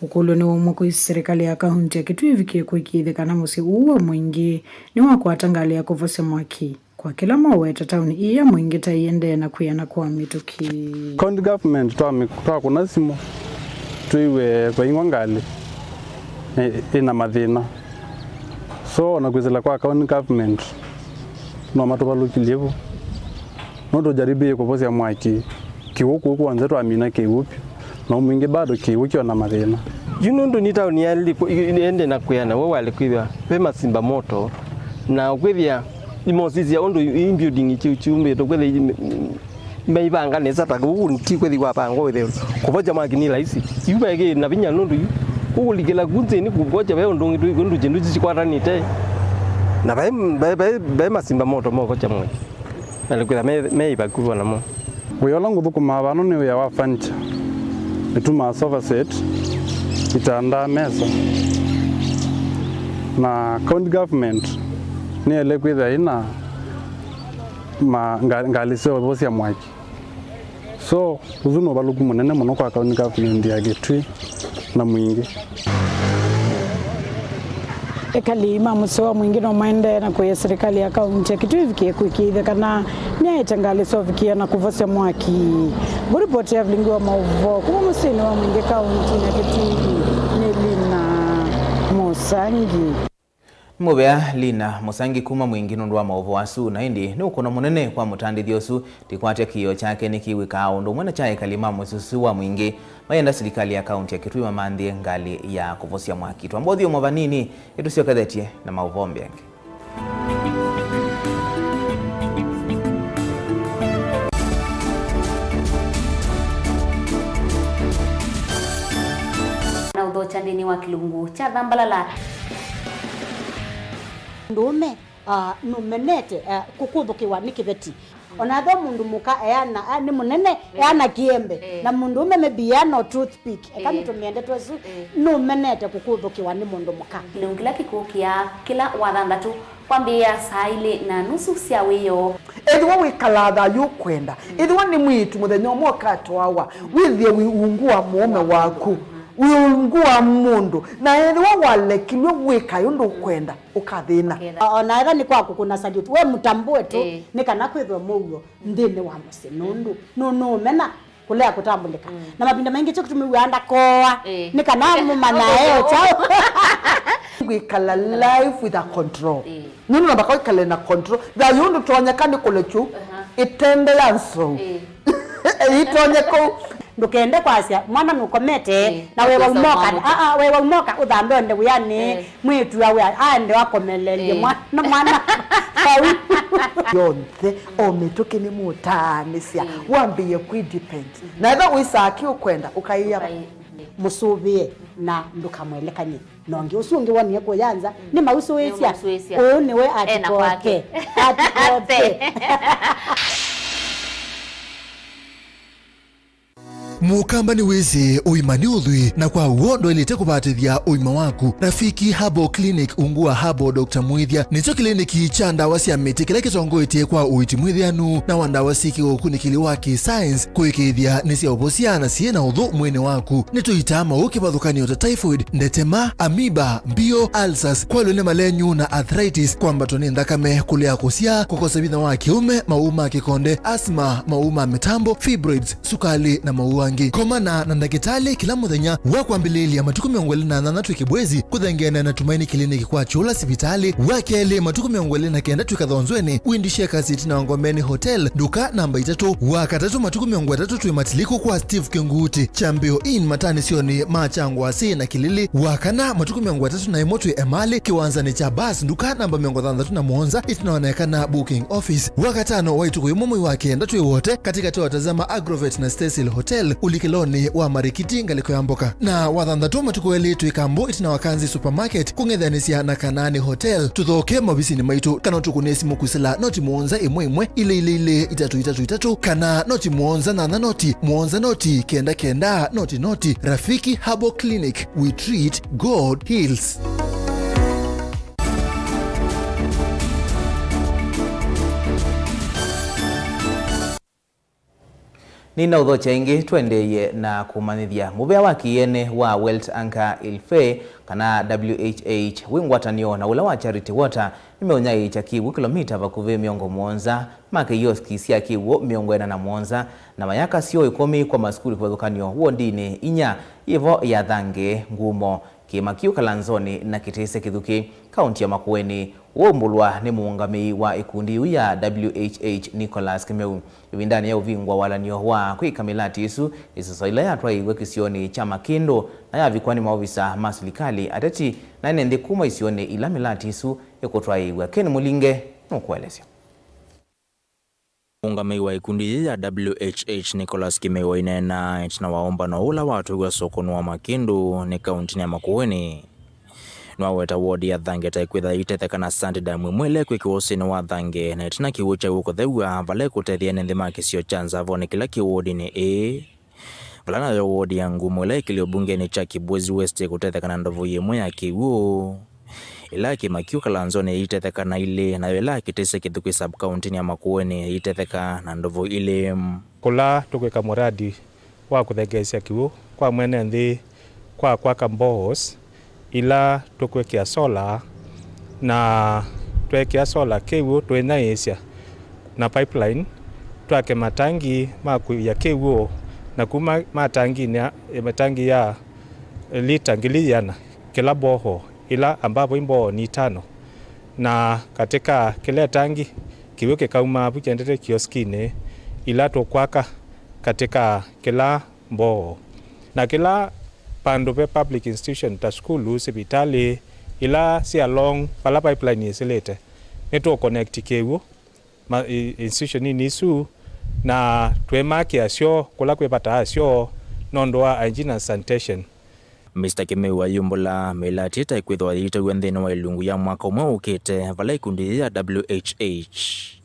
Ũkũlyo nĩ waumw'a kwĩ silikalĩ ya kaunti ya Kitui ĩvikie kũĩkĩĩthya kana mũsyĩ ũũ wa Mwingĩ nĩwakwata ngalĩ ya kũvosya mwaki. Kwa kĩla moweta, taoni ĩĩ ya Mwingĩ ta ĩendee na kwĩana kwa mĩtũkĩ. County government twamĩ-, twakũna simũ twĩw'e vaing'wa ngalĩ ĩ-, ĩna mathĩna. So, ona kwĩsĩla kwa county government no matũvalũkilye vu. No tũjaribie kũvosya mwaki, kĩw'ũ kũu kw'onthe twamina kĩw'ũ vyũ, na Mwingĩ bado kĩw'ũ kyona mathĩna. Yu nũndũ nĩ taoni yaĩlĩ kũ-, ende na kwĩana, we waĩle kwĩthĩwa ve masimba moto, na ũkwĩthĩa imosisya ũndũ i building kyu-, kyumbĩtwe, kwĩthĩa i-, i-, imeivanga nesa ta kũu ti kwĩthĩwa vangwa wĩthĩwa kũvosya mwaki nĩ laisi. Yu vekĩ na vinya nũndũ yu kũkũlikĩla ku nthĩnĩ kũvosya ve ũndũ ũngĩ tũ-, ũndũ syĩndũ sikwatanĩte, na ve, ve, ve, ve masimba moto movosya mwaki. Na nĩkwĩthwa me, me ivakuvĩ namo. Wĩa ũla ngũthũkũmaa vano nĩ wĩa wa furniture. Nĩtumaa sofa set, itanda, mesa. Na county government nĩyaĩle kwĩthĩa ĩna ma, nga, ngalĩ sya ũvosya mwaki. So, ũsu nĩ ũvalũku mũnene mũno kwa county government ya Kitui na Mwingĩ. Ekali ma mũsyĩ wa Mwingĩ no maendee na kũĩa silikalĩ ya kaunti ya Kitui ĩvikie kũĩkĩĩthya kana nĩyaete ngalĩ syovikie na kũvosya mwaki. Ngũripoti Evelyn Ngui wa maũvoo kuma mũsyĩnĩ wa Mwingĩ kauntinĩ ya Kitui nĩ Lina Mũsangi. Nĩ mũvea Lina Mũsangi kuma Mwingi nũndũ wa maũvoo asu, na ĩndĩ nĩ ũkũno mũnene kwa mũtandĩthya ũsu. Tĩkwatya kĩĩo kyake nĩkĩw'ĩkaa o ũndũ ũmwe na kya ekali ma mũsyĩ ũsu wa Mwingi. Mayenda silikalĩ ya kaunti ya Kitui mamanthĩe ngalĩ ya kũvosya mwaki. Twamba ũthyũmũa vanini, nĩtũsyokethetye na maũvoo mbeange. Na ũthokya nthĩnĩ wa kĩlungu kya Thambalala. Mũndũũme, ah, nũmenete, ah, kũkũthũkĩwa nĩ kĩveti. Ona ethĩwa mũndũ mũka eana, ah, nĩ mũnene, eh, eana kĩembe. Eh. Na mũndũũme maybe eana o toothpick. Eka, eh, nĩtũmĩende twesu, eh, nũmenete kũkũthũkĩwa nĩ mũndũ mũka. Kĩlungu kĩla kĩkũkĩa kĩla Wathanthatũ kwambĩĩa saa ilĩ na nusu sya wĩoo. Ethĩwa wĩkalaa thayũ ũkwenda, mm, ethĩwa nĩ mwĩĩtu mũthenya ũmwe ũkatwawa, mm, wĩthĩe wĩ ungu wa mũũme waku, mm, wĩ ungu wa mũndũ, na ethĩwa walekilw'e wĩkae ũndũ ũkwenda, ũkathĩna. Ũkethĩa. O-, ona ethĩwa nĩ kwa kũkũna salute, we mũtambũe tu, ĩĩ, nĩ kana kwĩthwe mũuo nthĩnĩ wa mũsyĩ, nũndũ nũ-, nũũmena kũlea kũtambũlĩka. Mm. Na mavinda maingĩ kyo kĩtũmĩw'aa ndakoa, ĩĩ, nĩ kana mũmanyae o kyaũ. Wĩkala life with a control. Ĩĩ. Nũndũ namba kwĩkale na control. Thayũ ndũtonyeka nĩ kũlekyu. Aha. Ĩtende ya nsou. Ĩĩ. Ĩtonye kũu. Ndũkende kwasya mwana nũkomete, ĩĩ, na wewa ũkĩsa ũmoka. Ũmũka. Aa, wewa ũmoka ũthambe onde wĩanĩ. Ĩĩ. Mwĩĩtu awe aende wakomeleelye, ĩĩ, mwana, mwana vau. Yonthe, o mĩtũkĩ nĩmũtaanĩsya, ĩĩ, wambĩĩe kwĩ depend. Mhm. Na ethĩwa wĩsaa kĩ ũkwenda, ũkaĩa, ũkaĩ-, mũsũvĩe na ndũkamwelekany'e na ũngĩ. Ũsu ũngĩ wonie kũya nza, mm, nĩmausũĩsya. Nĩmausũĩsya. Ũũ nĩwe, ena kwake, atikoke. Atikoke. Mũkamba nĩwĩsĩ ũima nĩ ũthwii, na kwa w'o ndwaĩlĩte kũvatĩthya ũima waku. Rafiki Herbal Clinic ungu wa Herbal Doctor Mwĩthya nĩkyo kĩliniki kya ndawa sya mĩtĩ kĩla kĩtongoetye kwa ũiiti mwĩthĩanu na wa ndawa syĩ kĩũkunĩkĩli wa kĩ-science kũĩkĩĩthya nĩ sya ũvosya na syĩ na ũthũ mwĩĩnĩ waku. Nĩtũitaa maũũ kĩvathũkany'o ta typhoid, ndetema, amoeba, mbio, ulcers, kwalw'a nĩ malenyu na arthritis, kwambatwa nĩ nthakame, kũlea kũsyaa, kũkosa vinya wa kĩũme, maũũ ma kĩkonde, asthma, maũũ ma mĩtambo, fibroids, sukalĩ, na maũũ angĩ. Komana na ndakĩtalĩ kĩla mũthenya wa kwambĩlĩĩlya matukũ mĩongo ĩlĩ na thanthatũ twĩ Kĩbwezi, kũthengeene na Tumaini Clinic kwa Kyũla sivitalĩ, wa kelĩ matukũ mĩongo ĩlĩ na kenda twĩ Kathonzweni, Windy Shakers ĩtina wa Ngomeni Hotel, nduka namba itatũ, wa katatũ matukũ mĩongo ĩtatũ twĩ Matiliku kwa Steve Kĩnguuti, Kyambĩo Inn matanĩsyonĩ ma Kyangwasĩ na Kĩlili, wa kana matukũ mĩongo ĩtatũ na ĩmwe twĩ Emali, kĩwanzanĩ kya bus, nduka namba mĩongo thanthatũ na mũonza, ĩtina wa Naekana booking office. Wa katano wa ĩtukũ yĩmwe mwei wa kenda twĩ Wote, katĩkatĩ wa Tazama Agrovet na Stacyl Hotel, ũlikĩlonĩ wa Marikiti ngalĩko ya mboka. Na wa thanthatũ matukũ elĩ twĩ Kambo ĩtina wa Kanzi Supermarket, kũng'ethanĩsya na Kanaani Hotel. Tũthoke maovisinĩ maitũ kana ũtũkũnĩe simũ kwĩsĩla noti mũonza ĩmwe ĩmwe, ilĩ ilĩ ilĩ, itatũ itatũ itatũ, kana noti mũonza nyanya noti, mũonza noti, kenda kenda, noti noti. Rafiki Herbal Clinic, we treat, God heals. Nĩnaũthokya ĩngĩ, tũendeeye na kũmanyĩthya. Mũvea wa kĩene wa Welt Anker Hilfe, kana W H H, wĩ ngwatanĩo na ũla wa Charity Water, nĩmeũnyaĩĩkya kĩw'ũ kĩlomita vakuvĩ mĩongo mũonza, maka ioski sya kĩw'ũ mĩongo ĩna na mũonza, na mayaka syoo ĩkũmi kwa masukulu kĩvathũkany'o wondinĩ inya yĩvo ya Thange, Ngumo, Kĩĩma Kĩu, Kalanzoni na Kĩtĩsya Kĩthukĩ, kaunti ya Makueni, waumbũlwa nĩ mũũngamĩi wa ĩkundi yĩu ya W H H, Nicholas Kĩmeu. Ĩvindanĩ ya ũvingũa walany'o wa kwĩka mĩlati ĩsu, ĩsoso ĩla yatwaĩiw'e kĩsionĩ kya Makĩndũ na yavikwa nĩ maovisa ma silikalĩ, ateti, na ene nthĩ kuma isionĩ ila mĩlati ĩsu ĩkũtwaĩiw'a. Ken Mũlinge nũkũelesya. Mũũngamĩi wa ĩkundi yĩĩ ya W H H, Nicholas Kĩmeu, aineena ĩtina wa ũmbano ũla watwĩw'a sokonĩ wa Makĩndũ nĩ kauntinĩ ya Makueni. Nĩwaweta wodi ya Thange ta ĩkwĩtha ĩitetheka na sand dam ĩmwe ĩla ĩkwĩkĩwa ũsĩnĩ wa Thange, na ĩtina kĩw'ũ kya w'o kũthew'a vala ĩkũtethya ene nthĩ ma kĩsio kya Nzavonĩ kĩla kĩ wodinĩ ĩĩ. Vala nayo wodi ya Ngumo ĩla ĩkĩlĩ ũmbungenĩ kya Kibwezi West ĩkũtetheka na ndovo ĩmwe ya kĩw'ũ, ĩla Kĩmakio Kalanzoni ĩitetheka na ilĩ, nayo ĩla Kĩtĩsya Kĩthukĩ sub-county-nĩ ya Makueni ĩitetheka na ndovo ilĩ. Kũla tũkwĩka mũradi wa kũthengeesya kĩw'ũ kwa mwene nthĩ kwa kwaka boreholes, ila tũkwĩkĩa solar, na tweekĩa solar kĩw'ũ tũinyaĩĩsya na pipeline, twake matangi ma kũia kĩw'ũ, na kuma matanginĩ, matangi ya lita ngili ĩana kĩla borehole, ila ambapo i borehole ni itano, Na katĩ ka kĩla ĩtangi, kĩw'ũ kĩkauma vu kyendete kioskinĩ ila tũkwaka katĩ ka kĩla mboo. Na kĩla vandũ ve public institution ta sukulu, sivitalĩ, ila syĩ along vala pipeline yĩsĩlĩte, nĩtũũconnect kĩw'ũ ma, i, institutioninĩ isu, na twĩmakĩa syoo kũla kwĩ vata wa syoo nũndũ wa hygiene and sanitation. Mister Kĩmeu ayumbũla mĩlati ĩtaĩ kwĩthĩwa yĩitaw'a nthĩnĩ wa ĩlungu ya mwaka ũmwe ũkĩte, vala ikundi yĩĩ ya W H H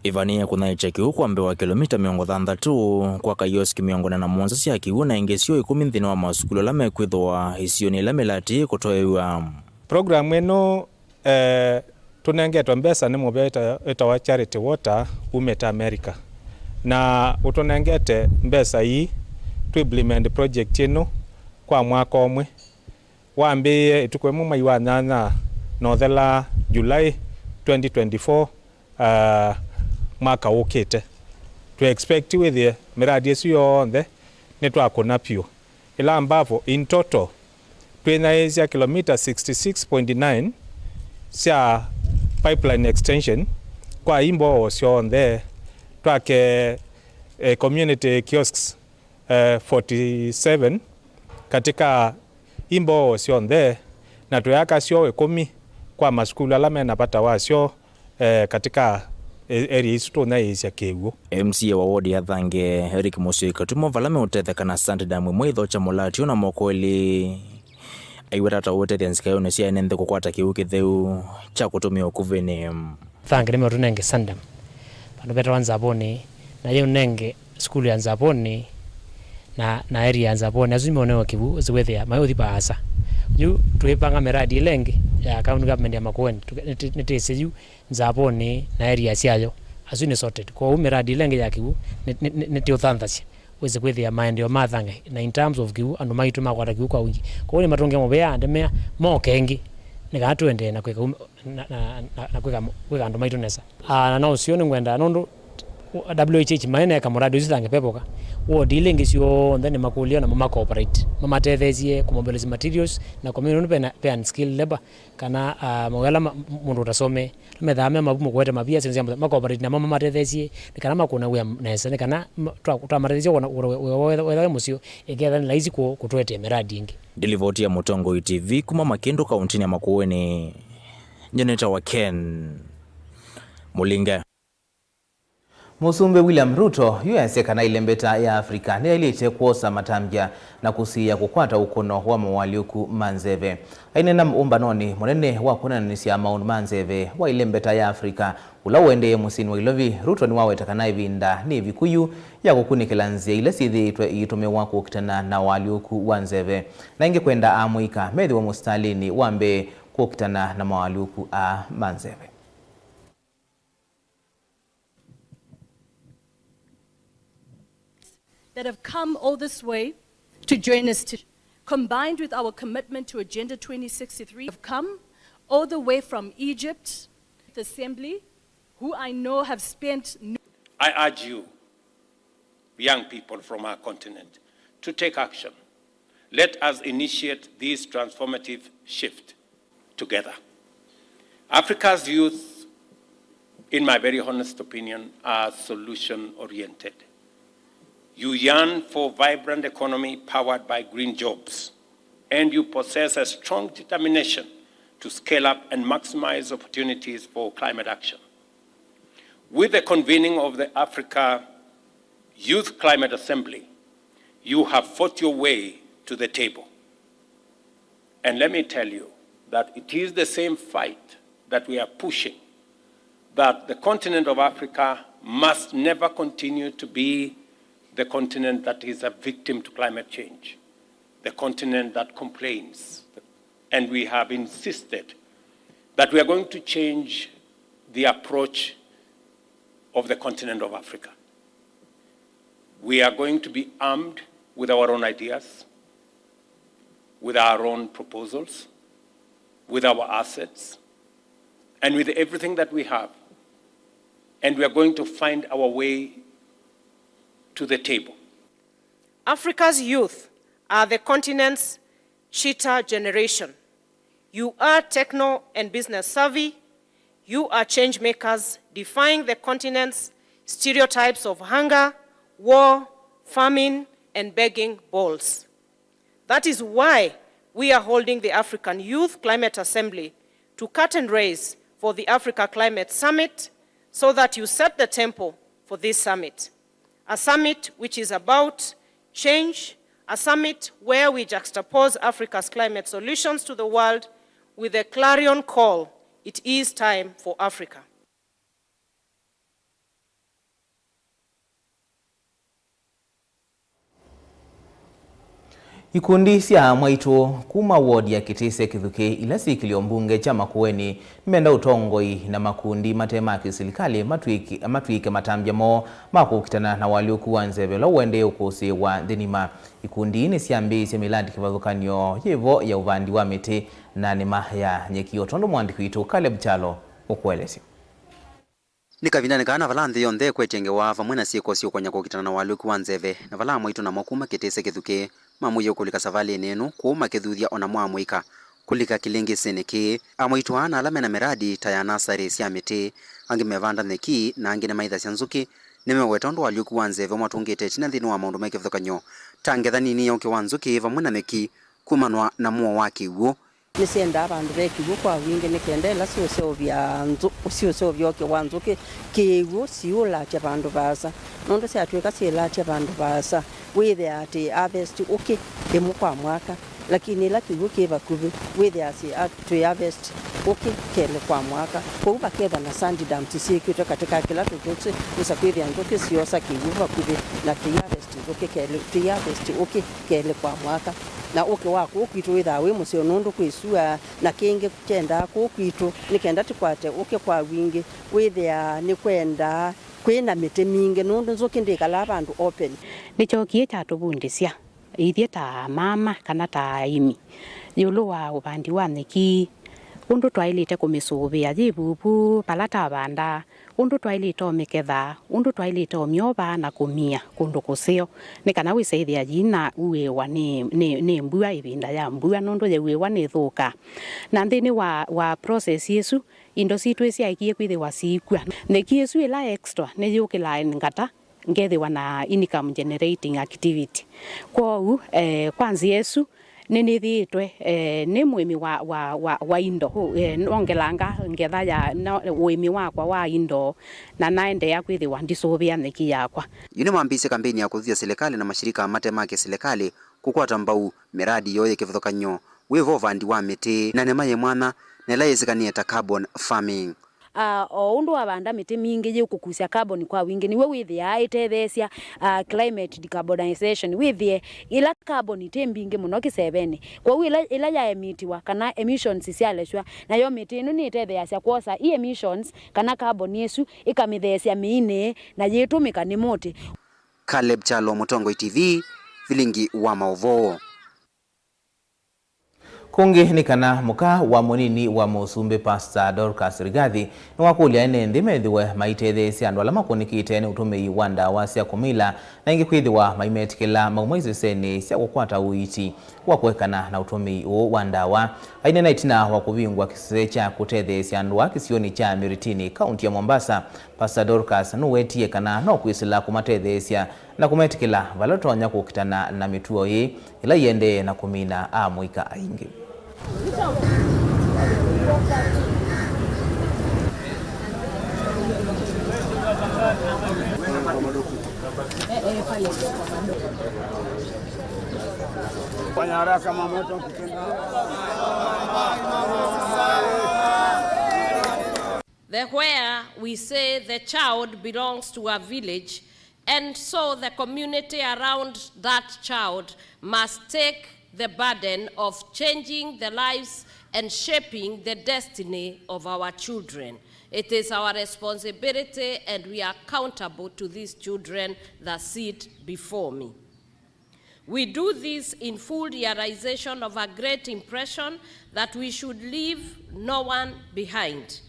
ĩvanĩĩe kũnyaĩĩkya kĩw'ũ kwa mbee wa kĩlomita mĩongo thanthatũ, kwaka ioski mĩongo ĩna na mũonza sya kĩw'ũ na ingĩ syoo ĩkũmi nthĩnĩ wa masukulu ala mekwĩthĩwa isionĩ ila mĩlati ĩkũtoeew'a. Program ĩno, eh, tũnengetwe mbesa nĩ mũvea wĩtawa Charity Water umĩte America, na ũtũnengete mbesa ii tũ implement project ĩno kwa mwaka ũmwe. Wambĩĩe ĩtukũ ĩmwe mwai wa nyanya na ũthela July twenty twenty-four, ah, mwaka ũkĩte. Tũ expect wĩthĩe mĩradi ĩsu yonthe nĩtwakũna vyũ. Ĩla ambavo, in total, twĩnyaĩĩsya kilomita sixty-six point nine sya pipeline extension kwa ii mboo syonthe, twake, eh, community kiosks, eh, forty-seven katĩ ka ii mboo syonthe, na tũyaka syoo ĩkũmi kwa masukulu ala me na vata wasyo, eh, katĩ ka, eh, area isu tũnyaĩĩsya kĩw'ũ. M C A wa ward ya Thange, Eric Mũsyoi Katumo, vala meũtetheka na sand dam ĩmwe ĩthokya mũlatio na moko elĩ, aiweta ta ũũtethya nzika yũnĩ sya ene nthĩ kũkwata kĩw'ũ kĩtheu kya kũtũmĩa ũkuvĩnĩ. Thange nĩmeũtũnenge sand dam vandũ vetawa Nzavoni, na yĩũnenge sukulu ya Nzavoni na, na area ya Nzavoni, asu nĩmeũnewa kĩw'ũ, ũsĩ wĩthĩa mayũthi vaasa. Yu twĩpanga mĩradi ĩla ĩngĩ ya county government ya Makueni, tũke-, nĩtĩ-, nĩtĩsĩ yu Nzavoni na area syayo, asu nĩ sorted. Kwoou mĩradi ĩla ĩngĩ ya kĩw'ũ nĩ, nĩ, nĩ, nĩtĩũthanthasya, wĩsĩ kwĩthĩa maendeeo ma Thange, na in terms of kĩw'ũ, andũ maitũ makwata kĩw'ũ kwa wingĩ. Kwoou nĩmatũngĩa mũvea andemea moke ĩngĩ, nĩ kana tũendee na kwĩka um-, na, na, na, na kwĩka, kwĩka andũ maitũ nesa. Ah, na no ũseo nĩngwenda, nũndũ W H H maĩ neka mũradi ũsu Thange vevoka, ward ila ingĩ syonthe nĩmakũlya namo ma cooperate, mamatetheesye kũ mobilize materials na community nũndũ ve na, ve unskilled labor, kana, ah, mawĩa ala ma, mũndũ ũtasomee, methaa me mavumo kũete mavia, syĩndũ sya mũthemba, ma cooperate namo mamatetheesye, nĩ kana makũna wĩa nesa, nĩ kana ma, twa, twamatetheesya wona, wona, wĩa wetha wĩ mũseo, ĩketha nĩ laisi kũ, kũtũetee mĩradi ĩngĩ. Ndilivoti ya Mũtongoi T V kuma Makĩndũ kaũntĩnĩ ya Makueni, nyie nĩtawa Ken Mũlinge. Mũsumbĩ William Ruto yu easya kana ĩlembeta ya Africa nĩyaĩlĩte kwosa matambya na kũsiĩĩa kũkwata ũkũno wa moalyũku ma nzeve. Aineena ũmbanonĩ mũnene wa kwonananĩsya maũndũ ma nzeve wa ĩlembeta ya Africa, ũla ũendee mũsyĩnĩ wa Ilovi, Ruto nĩwaweta kana ĩvinda nĩ ĩviku yu ya kũkunĩkĩla nzĩa ila syĩthĩĩtwe iitũmĩwa kũkitana na ũalyũku wa nzeve, na ĩngĩ kwenda amũika methĩwe mũsitalĩnĩ wa mbee kũkitana na moalyũku aa ma nzeve. That have come all this way to join us today, combined with our commitment to Agenda twenty sixty-three, have come all the way from Egypt, the Assembly, who I know have spent no- I urge you, young people from our continent, to take action. Let us initiate this transformative shift together. Africa's youth, in my very honest opinion, are solution-oriented. You yearn for vibrant economy powered by green jobs, and you possess a strong determination to scale up and maximize opportunities for climate action. With the convening of the Africa Youth Climate Assembly, you have fought your way to the table. And let me tell you that it is the same fight that we are pushing, that the continent of Africa must never continue to be the continent that is a victim to climate change, the continent that complains. And we have insisted that we are going to change the approach of the continent of Africa. We are going to be armed with our own ideas, with our own proposals, with our assets, and with everything that we have. And we are going to find our way to the table. Africa's youth are the continent's cheetah generation. You are techno and business savvy, You are change makers, defying the continent's stereotypes of hunger, war, famine, and begging bowls. That is why we are holding the African Youth Climate Assembly to cut and raise for the Africa Climate Summit, so that you set the tempo for this summit. A summit which is about change, a summit where we juxtapose Africa's climate solutions to the world with a clarion call, it is time for Africa. Ikundi sya amwaitũ kuma ward ya Kitise Kithuki, ila syĩ kĩlio mbunge kya Makueni, nĩmenda ũtongoi na makundi mate ma kĩsilikalĩ matwĩke, matwĩke matambya moo ma kũkitana na ũalyũku wa nzeve ũla ũendee ũkũsĩĩwa nthĩ nima. Ikundi ii nĩsyambĩĩisye mĩlandi kĩvathũkany'o yĩvo ya ũvandi wa mĩtĩ na nĩma ya nyeki, o tondũ mũandĩki witũ Caleb Kyalo ũkũelesya. Nĩ kavindanĩ kaa na vala nthĩ yonthe ĩkwetye ngewa vamwe na syĩko syĩũkony'a kũkitana na ũalyũku wa nzeve, na vala amwaitũ namo kuma Kitise Kithuki mamũie kũlika savalĩnĩ ĩno kũu makĩthuthya o namo amũika kũlika kĩlĩngĩsĩnĩ kĩĩ. Amwaitũ aa na ala mena mĩradi ta ya nasarĩ sya mĩtĩ, angĩ mevanda nyeki na angĩ nĩmaithasya nzũkĩ, nĩmeweta ũndũ ũalyũku wa nzeve ũmatũngĩte ĩtina nthĩnĩ wa maũndũ me kĩvathũkany'o ta ngetha nini ya ũkĩ wa nzũkĩ vamwe na nyeki kumanwa na mũo wa kĩw'ũ. Nĩsyendaa vandũ ve kĩw'ũ kwa wingĩ nĩ kenda ĩla siũseũvya nzũ-, siũseũvya ũkĩ wa nzũkĩ kĩw'ũ siũlatya vandũ vaasa. Nũndũ syatw'ĩka syĩlatya vandũ vaasa, wĩthĩaa twĩ harvest ũkĩ ĩmwe kwa mwaka, lakini ĩla kĩw'ũ kĩ vakuvĩ, wĩthĩaa syĩ a-, twĩ harvest ũkĩ kelĩ kwa mwaka. Kwoou vakethwa na sand dams syĩkĩtwe katĩ ka kĩla tũtũsĩ, nĩsa kwĩthĩa nzũkĩ syosa kĩw'ũ vakuvĩ na twĩ harvest nzũkĩ kelĩ, twĩ harvest ũkĩ kelĩ kwa mwaka. Na ũkĩ wa kũũ kwitũ wĩthaa wĩ mũseo nũndũ kwĩ sua, na kĩngĩ kyendaa kũũ kwitũ nĩ kenda tũkwate ũkĩ kwa wingĩ, wĩthĩaa nĩ kwendaa kwĩ na mĩtĩ mingĩ nũndũ nzũkĩ ndĩkalaa vandũ open. Nĩkyookie kyatũvundĩsya ithyĩ ta mama kana ta aĩmi ĩũlũ wa ũvandi wa nyeki, ũndũ twaĩlĩte kũmĩsũvĩa yĩ vuvu vala tavanda, ũndũ twaĩlĩte ũmĩketha, ũndũ twaĩlĩte ũmyova na kũmia kũndũ kũseo, nĩ kana wĩsa ĩthĩa yĩna uĩwa nĩ, nĩ, nĩ mbua ĩvinda ya mbua, nũndũ yauĩwa nĩthũkaa. Na nthĩnĩ wa, wa process ĩsu, indo sitũ syaekie kwĩthĩwa siikw'a. Nyeki ĩsu ĩla extra nĩyũkĩlaa ngata, ngethĩwa na income generating activity. Kwoou, eh, kwa nzĩa ĩsu, nĩnĩthĩĩtwe, eh, nĩ mũĩmi wa, wa, wa, wa indo, eh, nongelanga ngetha ya na, ũĩmi wakwa wa indo, na naendeea kwĩthĩwa ndisũvĩa nyeki yakwa. Yu nĩmambĩĩsye kambeini ya kũthuthya silikalĩ na mashirika mate ma kĩsilikalĩ kũkwata mbau mĩradi yoo yĩ kĩvathũkany'o, wĩvo ũvandi wa mĩtĩ, na nĩma yĩ mwanya na ĩla yĩsĩkanĩe ta carbon farming. Ah, o ũndũ wavanda mĩtĩ mingĩ yĩũkũkusya carbon kwa wingĩ, nĩw'o wĩthĩaa ĩtetheesya, ah, climate decarbonization. Wĩthĩe ĩla carbon ĩtĩ mbingĩ mũno kĩsevenĩ. Kwoou ĩla, ĩla yaemitiwa kana emissions syalesw'a, nayo mĩtĩ ĩno nĩĩtetheeasya kwosa i emissions kana carbon ĩsu ĩkamĩtheesya mĩinĩ na yĩtũmĩka nĩ mũtĩ. Caleb Kyalo, Mũtongoi T V, Vilingi wa Maũvoo. Kũngĩ nĩ kana mũka wa mũnini wa mũsumbĩ Pastor Dorcas Rigathi nĩwakũlya ene nthĩ methĩwe maitetheesya andũ ala makũnĩkĩte nĩ ũtũmĩi wa ndawa sya kũmila, na ĩngĩ kwĩthĩwa maimetĩkĩla mauma isesenĩ sya kũkwata ũiiti wa kũekana na ũtũmĩi ũũ wa ndawa. Aineena ĩtina wa kũvingũa kĩsese kya kũtetheesya andũ aa kĩsionĩ kya Miritini, kaunti ya Mombasa, Pastor Dorcas nũwetie kana no kwĩsĩla kũmatetheesya na kũmetĩkĩla vala ũtonya kũkitana na mĩtuo ĩĩ ĩla ĩendee na kũmina amũika aingĩ. Fanya haraka mama, tukienda. The where we say the child belongs to a village, and so the community around that child must take the burden of changing the lives and shaping the destiny of our children. It is our responsibility, and we are accountable to these children that sit before me. We do this in full realization of a great impression that we should leave no one behind.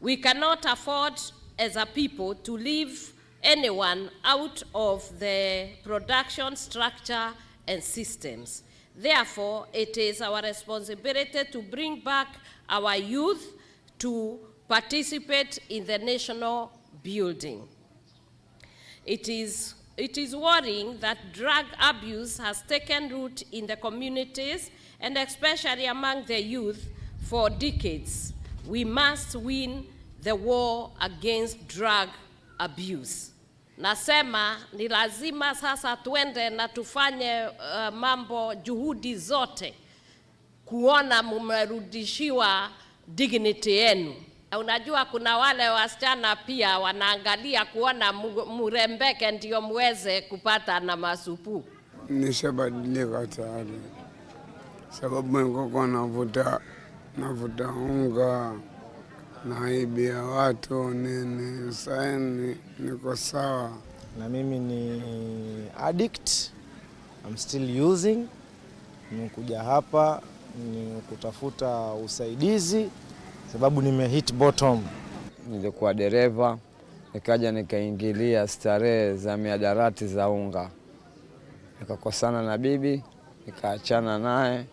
We cannot afford as a people to leave anyone out of the production structure and systems. Therefore, it is our responsibility to bring back our youth to participate in the national building. It is, it is worrying that drug abuse has taken root in the communities and especially among the youth for decades. We must win the war against drug abuse. Nasema ni lazima sasa twende na tufanye, uh, mambo, juhudi zote kuona mumerudishiwa dignity yenu. Na unajua kuna wale wasichana pia wanaangalia kuona mu-, murembeke ndio muweze kupata na masupu. Nishabadilika tayari, sababu nilikuwa navuta, navuta unga, naibia watu nini, saini niko sawa. Na mimi ni addict, I'm still using. Nimekuja hapa ni kutafuta usaidizi sababu nime hit bottom. Nilikuwa dereva, nikaja nikaingilia starehe za miadarati za unga. Nikakosana na bibi, nikaachana naye,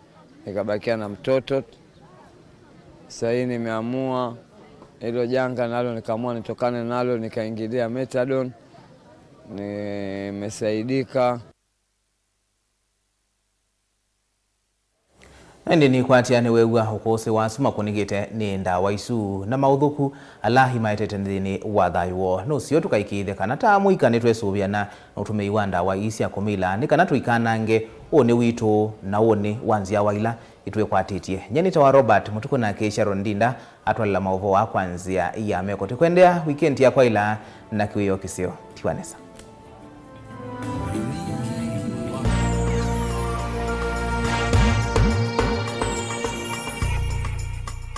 nikabakia na mtoto. Sahii nimeamua hilo janga nalo, nikaamua nitokane nalo, nikaingilia methadone, nimesaidika. Na ĩndĩ nĩkwatya nĩwew'a ũkũsĩ wa asu makũnĩkĩte nĩ ndawa isu na maũthũku ala imaetete nthĩnĩ wa thayũ woo. Nũseo tũkaĩkĩĩthya kana ta amũika nĩtwesũvĩana na ũtũmĩi wa ndawa ii sya kũmila nĩ kana tũikanange ũnĩ witũ na ũnĩ wa nzyawa ila itwĩkwatĩtye. Nyie nĩtawa Robert Mũtukũ, nake Sharon Ndinda atwalela maũvoo aa kwa nzĩa ya meko. Tũkwendea wikendi ya kwaĩla na kĩwĩoo kĩseo. Tiwa nesa.